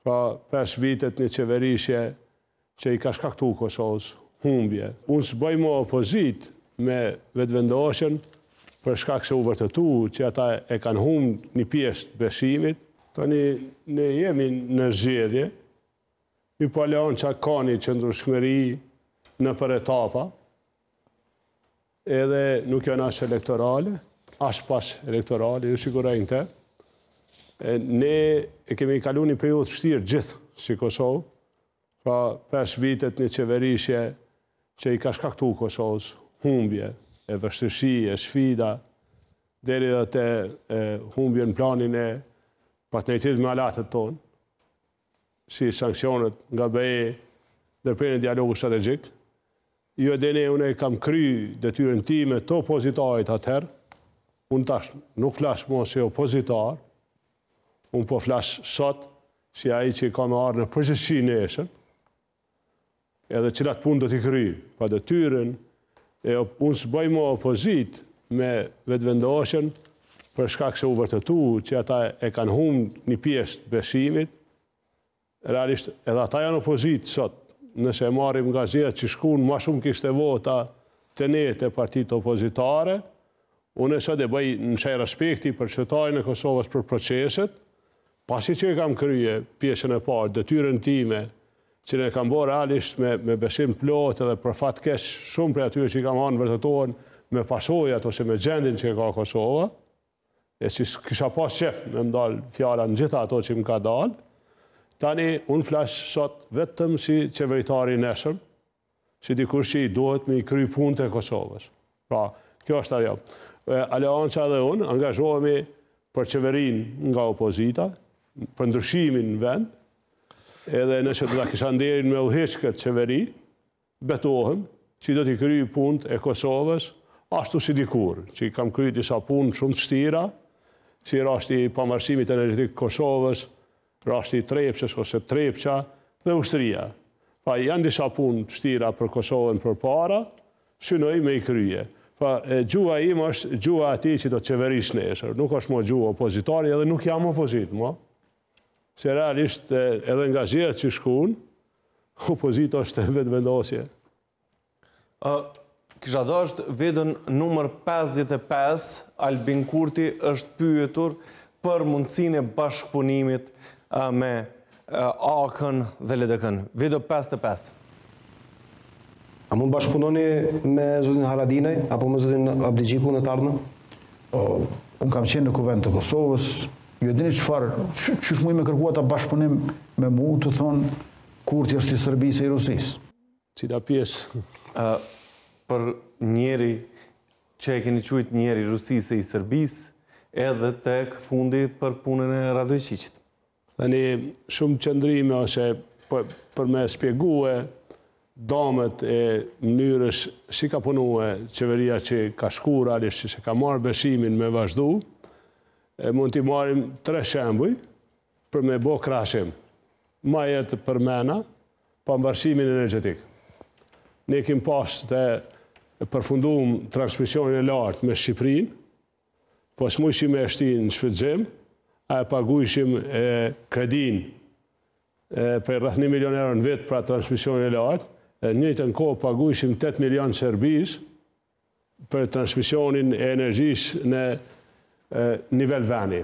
Pra, 5 vitet një qeverisje që i ka shkaktu Kosovës humbje. Unë s'bëj më opozitë me Vetëvendosjen për shkak se u vërtetu që ata e kanë humb një pjesë të besimit. Tani ne jemi në zgjedhje, mirëpo Aleanca ka një qëndrueshmëri nëpër etapa, Edhe nuk janë as elektorale, as pas elektorale, ju siguroj në këtë. Ne e kemi kalu një periudhë të vështirë gjithë si Kosovë, pra 5 vitet një qeverisje që i ka shkaktu Kosovës humbje, e vështirësi, e sfida, deri dhe te humbje në planin e partneritetit me aleatët tonë, si sanksionet nga BE, ndërprerjen e dialogut strategjik. Ju e dini, unë e kam kry detyrën time të opozitarit atëherë, unë tash nuk flas mo si opozitar, unë po flas sot si ai që ka me ardhë në përgjegjësi nesër, edhe cilat punë do t'i kry, pa detyrën, e unë s'bëj më opozitë me Vetëvendosjen, për shkak se u vërtetu që ata e kanë humb një pjesë të besimit, realisht edhe ata janë opozitë sot, nëse e marrim nga zgjedhjet që shkun, ma shumë kishte vota te ne te partitë opozitare, unë sot e bëj në shenjë respekti për qytetarin e Kosovës për proceset, pasi që e kam krye pjesën e parë, detyrën time, që e kam bërë realisht me, me besim plot edhe për fat keq shumë prej atyre që i kam hanë vërtetohen me pasojat ose me gjendjen që e ka Kosova, e që s'kisha pas qef me më dalë fjala në gjitha ato që më ka dalë, tani unë flas sot vetëm si qeveritari i nesërm, si dikush që i duhet me i kry punët e Kosovës. Pra, kjo është ajo. Aleanca dhe unë angazhohemi për qeverinë nga opozita, për ndryshimin në vend, edhe nëse do ta kisha nderin me udhëheq këtë qeveri, betohem që do t'i kry punët e Kosovës ashtu si dikur, që i kam kry disa punë shumë të vështira, si rasti i pavarësimit energjetik të Kosovës, rasti i Trepçës ose Trepça dhe ushtria. Pra janë disa punë të vështira për Kosovën përpara, synoj me i krye. Pra gjuha ime është gjuha e atij që do të qeverisë nesër, nuk është mo gjuhë opozitare edhe nuk jam opozitë mo. Se realisht edhe nga zgjedhjet që shkun, opozita është Vetëvendosje. Ë kisha dasht videon numër 55, Albin Kurti është pyetur për mundësinë e bashkëpunimit me AAK-n dhe LDK-n. Video 55. A mund bashkëpunoni me zotin Haradinaj apo me zotin Abdixhiku në të ardhmen? Unë kam qenë në Kuvend të Kosovës, ju e dini çfarë, qysh muj me kërku ata bashkëpunim me mu, tu thonë Kurti është i Serbisë e i Rusisë. Cila pjesë? Për njeri që e keni qujt njeri i Rusisë e i Serbisë, edhe tek fundi për punën e Radoiçiqit. Tani, shumë qëndrime ose për, për me spjegue damet e mënyrës si ka punue qeveria që ka shku realisht që s'e ka marrë besimin me vazhdu, e mund t'i marrim tre shembuj për me bo krahasim. Ma herët përmena pavarësimin energjetik. Ne kim pas të përfundum transmisionin e lartë me Shqipërinë, Po s'mujshim me e shti në shfrytëzim, a e pagujshim e kredinë prej rreth 1 milion euro në vit për transmisionin e lartë, e në njëjtën kohë pagujshim 8 milion Serbisë për transmisionin e energjisë në nivel veni.